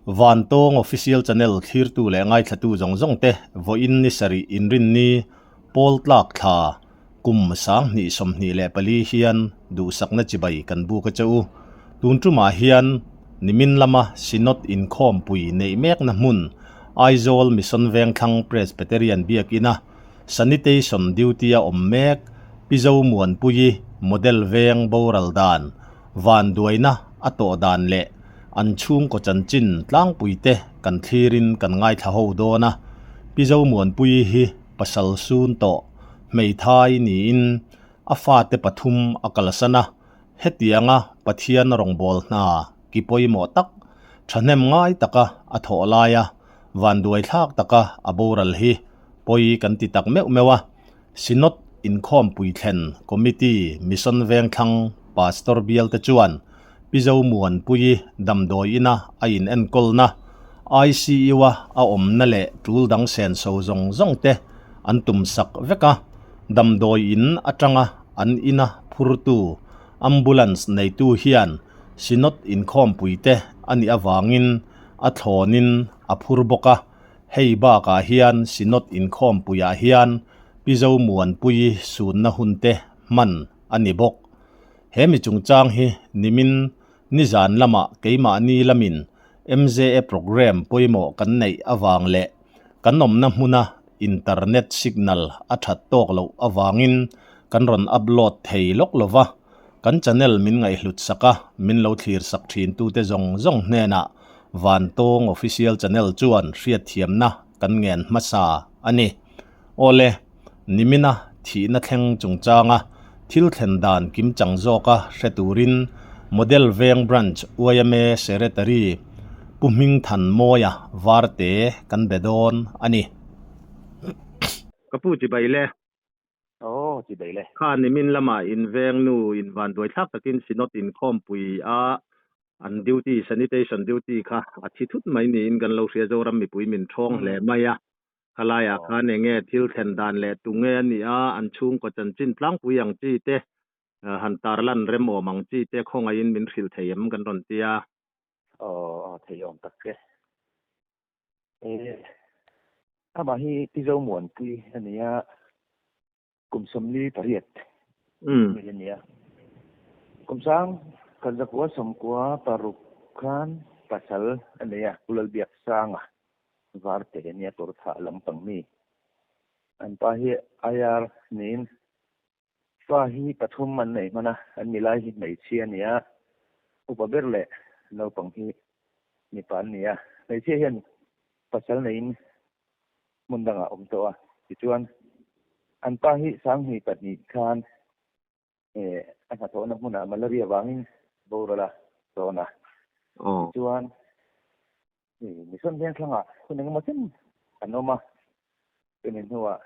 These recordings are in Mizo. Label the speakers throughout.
Speaker 1: Vantawng Official Channel thlirtu leh ngaithlatu zawng zawng te vawiin ni sarih inrinni pawl tlak thla kum 2024 hian duhsakna chibai kan buk a che u. Tun tumah hian nimin lama Synod inkhawmpui neih mekna hmun Aizawl Mission Vengthlang Presbyterian Biakina Sanitation Duty-a awm mek Pi Zomuanpuii Model Veng boral dan, vanduaina a tawh dan leh an chhungkaw chanchin tlangpuite kan thlirin kan ngaithla ho dawn a. Pi Zomuanpuii hi pasal sun tawh hmeithai niin a fate pathum a kalsan a, hetianga Pathian rawngbâwl hna ki pawimawh tak, thahnem ngai taka a thawh laia vanduaithlak taka a boral hi pawi kan ti tak meuh meuh a. Synod Inkhawmpui Thlen Committee Mission Vengthlang Pastor bialte chuan Pi Zomuanpuii damdawi ina a in enkawlna, ICU-a a awmna leh tul dang senso zawng zawng te an tum sak vek a, damdawi in atanga an ina phurtu ambulance neitu hian Synod Inkhawmpui te a nih avangin a thlawnin a phur bawk a. Hei bakah hian Synod inkhawmpuiah hian Pi Zomuanpuii sunna hunte hman a ni bawk. He mi chungchang hi nimin nizan lamah keimahni lamin MJA programme pawimawh kan neih avang leh kan awmna hmuna internet signal a that tawk loh avangin kan rawn upload thei lawk lo va, kan channel min ngaihhlut sak a, min lo thlir sak thin tute zawng zawng hnenah Vantawng Official Channel chuan hriatthiamna kan ngen hmasa a ni. Awle, nimina thihna thleng chungchanga thil thlen dan kimchang zawka hre turin Model Veng Branch yma Secretary Pu Hmingthanmawia Varte kan be dawn a ni. Ka pu chibai le.
Speaker 2: Aw, chi daih le.
Speaker 1: Kha nimin lamah in veng nu in vanduai thlak takin Synod inkhawmpui a an duty, sanitation duty kha a thi thut mai niin kan lo hria Zoram mipui min thawng hle mai a. Khalaiah khan enge thil thlen dan leh tunge a nih a, an chhungkaw chanchin tlangpui ang chi te, han tarlan remawm ang chi te khawngaihin min hrilh thei em kan rawn ti a.
Speaker 2: Aw, thei awm tak e. Amah hi Pi Zomuanpui a ni a, kum 48 mi a ni a. Kum sang khat zakua sawmkua paruk khan pasal a nei a, Pu Lalbiaksanga Varte a nia, Kawrthah lampang mi. An pa hi IR niin fa hi pathum an nei hman a, an milai hi hmeichhia a ni a, upa ber leh naupang hi mipa an ni a. Hmeichhia hian pasal neiin hmun dangah a awm tawh a, tichuan an pa hi 2002 khan a hnathawhna hmunah malaria vangin boral a tawn a, tichuan Mission Vengthlangah hun engemaw chen an awm a, chumi hnuah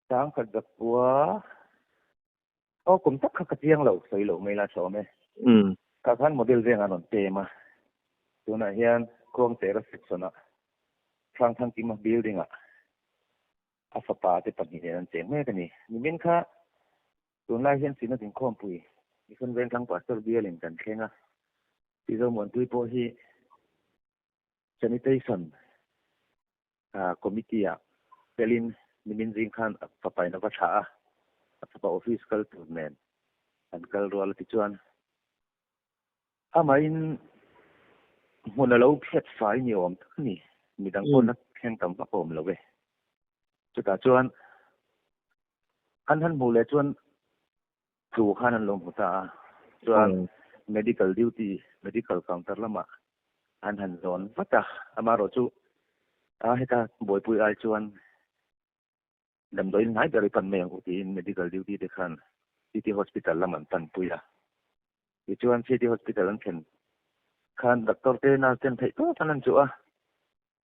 Speaker 2: Sangkhat zakua aw kum tak kha ka chiang lo sawi loh mai la tha awm e. Kha khan model veng an rawn pem a, tunah hian Khuangchera section ah Hrangthangkima building ah a fapa te pahnih nen an cheng mek a ni. Nimin kha tunlai hian Synod inkhawmpui Mission Vengthlang Pastor bialin kan thleng a, Mizo Muanpui pawh hi Sanitation Committee ah telin nimin zing khan a fapa in a va thlah a, a fapa office kal tur nen an kal rual a tichuan amahin hmun a lo phiat fai ni awm tak a ni, midang pawh la thleng tam vak a awm lo e. Chutah chuan an han hmuh leh chuan tlu khan an lo hmu ta a, chuan medical duty, medical counter lamah an han zawn vat a, amaherawhchu a heta buaipui ai chuan damdawiin hnai ber i pan mai ang u tiin medical duty te khan City Hospital lam an panpui a, tichuan City Hospital an thlen khan doctor te nurse ten theih tawp an han chuh a,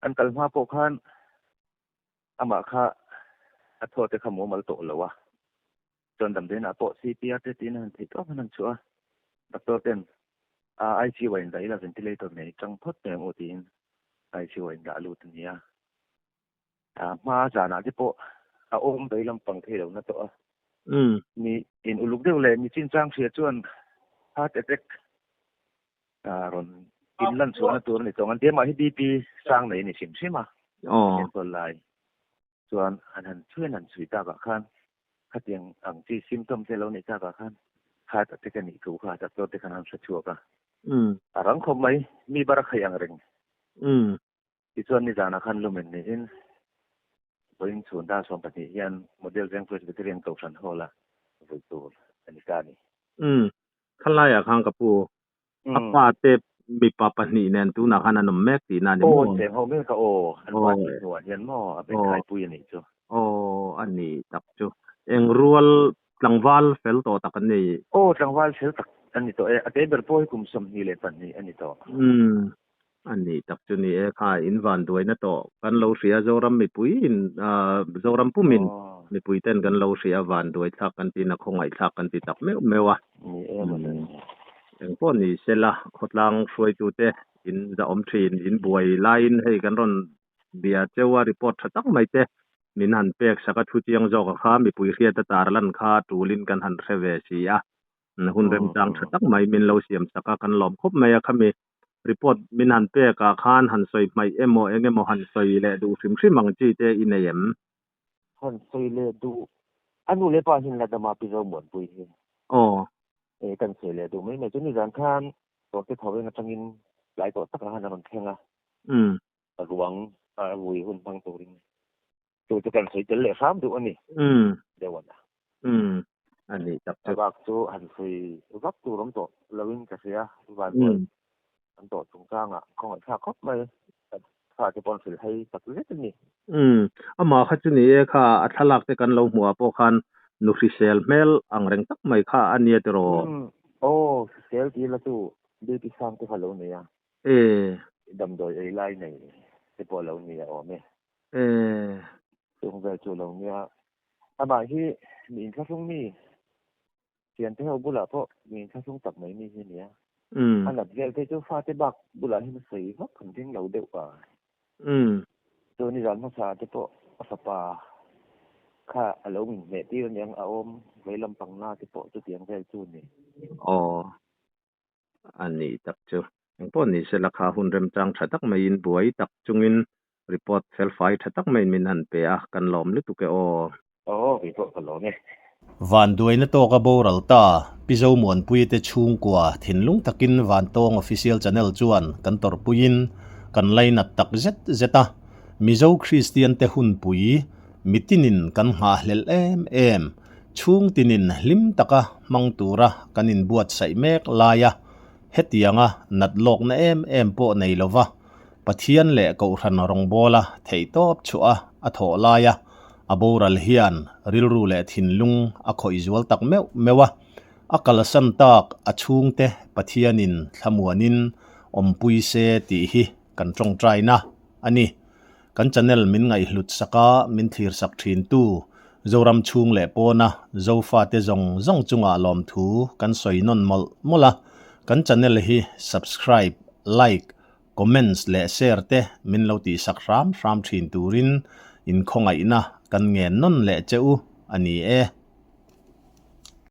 Speaker 2: an kal hma pawh khan amah kha a thaw te kha mumal tawh lo a. Chuan damdawiinah pawh CPR te tiin a han theih tawp a han chhuah a, doctor ten a ICU ah indah ila ventilator nei tang phawt mai ang u tiin ICU ah indah lut a ni a. A hma zanah te pawh a awm vei lampang thei lo na tawh a. Mi in uluk deuh leh mi chinchang hria chuan heart attack a rawn In lan chhuahna tur a ni tawng an ti a, mah hi BP sang nei a ni hrim hrim a, enkawl lai chuan an han chhui an han chhui takah khan khatiang ang chi symptom te lo neih takah khan heart attack a nih thu kha doctor te khan an hre chhuak a, a rang khawp mai, mi bar a khaih ang reng. Tichuan nizanah khan lumen niin vawiin chhun dar 12 hian Model Veng Presbyterian Kohhran Hall-a vui tur a ni ta a ni.
Speaker 1: Umm, khalaiah khan ka pu, a pa te mipa pahnih nen tunah khan an awm mek tihna a ni maw?
Speaker 2: Aw, cheng ho mek a aw, an pa tih hnuah hian maw a bengkhaipui a nih chu.
Speaker 1: Aw, a ni tak chu. Eng rual tlangval fel tawh tak an ni?
Speaker 2: Aw, tlangval fel tak an ni tawh e, a te ber pawh hi kum 22 a ni tawh.
Speaker 1: Umm, A nih tak chu ni e, kha in van duaina tawh kan lo hria Zoram mipui in Zoram pumin mipui ten kan lo hria van duai thlak kan tiin a khawngaih thlak kan ti tak meuh meuh a.
Speaker 2: Ni e mawle.
Speaker 1: Engpawh ni sela khawtlang hruaitute in zahawm thin in buai laiin hei kan rawn bia cheu a report tha tak mai te min han pek sak a thu chiang zawk a kha mipui hriat a tar lan kha tulin kan han hre ve si a. Hun remchang tha tak mai min lo siam sak a kan lawm khawp mai a khami Report min han pek ah khan han sawi hmaih emaw eng emaw han sawi leh duh hrim hrim ang chi te i nei em?
Speaker 2: Han sawi leh duh a nu leh pa hian la dam a pi zo muanpui hi.
Speaker 1: Aw.
Speaker 2: E kan sawi leh duh mai mai chu nizan khan tawrte tho reng atangin tlai tawh takah khan a rawn thleng a.
Speaker 1: Umm.
Speaker 2: A ruang a vui hun hmang turin Chu chu kan sawi tel leh hram duh a ni.
Speaker 1: Umm.
Speaker 2: Deuh a.
Speaker 1: Umm. A nih tak chu.
Speaker 2: A bak chu han sawi vak tur awm tawh lo in ka hria. Vanbuai an tawh chungchangah khawngaihthlak khawp mai. Fa te pawh an hrilh hei tak zet a ni.
Speaker 1: Umm. Amah kha chu ni e kha a thlalak te kan lo hmuh ah pawh khan nu hrisel hmel ang reng tak mai kha a nia tiraw?
Speaker 2: Umm. Aw hrisel tih la chu BP sang te kha lo nei a.
Speaker 1: E.
Speaker 2: Damdawi ei lai nei te pawh lo ni a awm e.
Speaker 1: E.
Speaker 2: Chung vel chu lo nia. Amah hi mi inthlahrung mi, thiante ho bulah pawh mi inthlahrung tak mai mi hi a nia. A nat vel te chu fate bak bulah hian a sawi vak an ring lo deuh a. Chu nizan hmasa te pawh a fapa kha a lo min hmeh tir aniang a awm vei lampang na te pawh chutiang vel chu a ni.
Speaker 1: Aw. A nih tak chu. Engpawh ni sela kha hun remchang tha tak maiin buai tak chungin report felfai tha tak maiin min han pe a, kan lawm lutuk e aw.
Speaker 2: Aw, kei pawh ka lawm e.
Speaker 1: Vanduaina tawka boral ta, Pi Zomuanpuii te chhungkua thinlung takin Vantawng Official Channel chuan kan tawrhpuiin kan lainat tak zet zet a, Mizo Kristian te hunpui mitinin kan nghahhlelh em em. Chhung tinin hlim taka hmang tura kan inbuatsaih mek laia hetianga nat lawkna em em pawh nei lova Pathian leh Kohhran rawngbawla theihtawp chhuah a thawh laia a boral hian rilru leh thinlung a khawih zual tak meuh meuh a, a kalsan tak a chhungte Pathianin thlamuanin awmpui se tih hi kan tawngtaina a ni. Kan channel min ngaihhlut sak a, min thlir sak thin tu, Zoram chhung leh pawna Zofate zawng zawng chungah lawmthu kan sawi nawn mawlh mawlh a, kan channel hi subscribe, like, comments leh share te min lo tih sak hram hram thin turin inkhawngaihna kan ngen nawn leh che u a ni e.